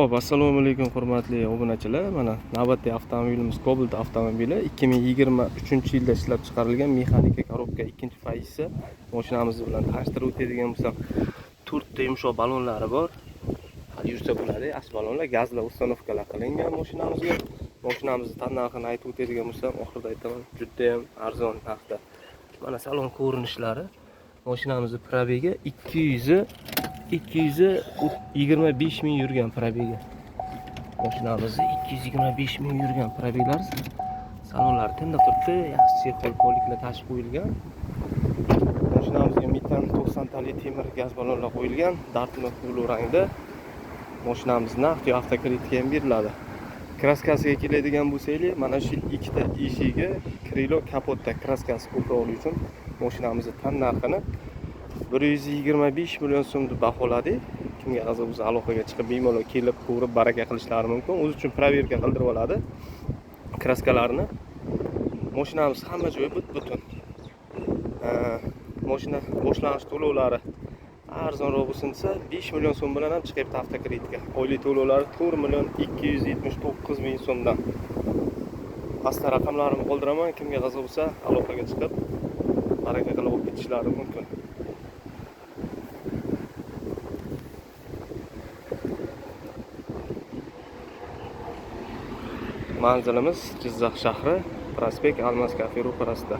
Xo'p, assalomu alaykum, hurmatli obunachilar. Mana navbatdagi avtomobilimiz Cobalt avtomobili, 2023-yilda ishlab chiqarilgan, mexanika korobka, ikkinchi pozitsiya. Mashinamiz bilan tanishtirib o'tadigan bo'lsam, to'rtta yumshoq balonlari bor. Hali yursa bo'ladi, yaxshi balonlar, gazli установка lar qilingan mashinamizga. Mashinamizni tan narxini aytib o'tadigan bo'lsam, oxirida aytaman, juda ham arzon narxda. Mana salon ko'rinishlari. Mashinamizni пробег i 225 ming yurgan пробег i. Mashinamizni 225 ming yurgan пробег lar. Salonlari tiniq turibdi, yaxshi чехол, полик lar tashib qo'yilgan. Mashinamizga metan 90 tali temir gaz ballonlar qo'yilgan, Dartmouth blue rangda. Mashinamiz naqd yo avtokreditga ham beriladi. Краска siga keladigan bo'lsak, mana shu ikkita eshigi, крыло, kapotda краска si ko'proqligi uchun mashinamizni tan narxini 125 million so'm deb baholadik. Kimga qiziq bo'lsa, aloqaga chiqib, bemalol kelib, ko'rib, baraka qilishlari mumkin. O'zi uchun проверка qildirib oladi краска larni. Mashinamiz hamma joyi butun. Mashina boshlang'ich to'lovlari arzonroq bo'lsin desa, 5 million so'm bilan ham chiqyapti avtokreditga. Oylik to'lovlari 4 million 279 ming so'mdan. Pastda raqamlarimni qoldiraman. Kimga qiziq bo'lsa, aloqaga chiqib, baraka qilib olib ketishlari mumkin. Manzilimiz Jizzax shahri, prospekt Almas kafe ro'parasida.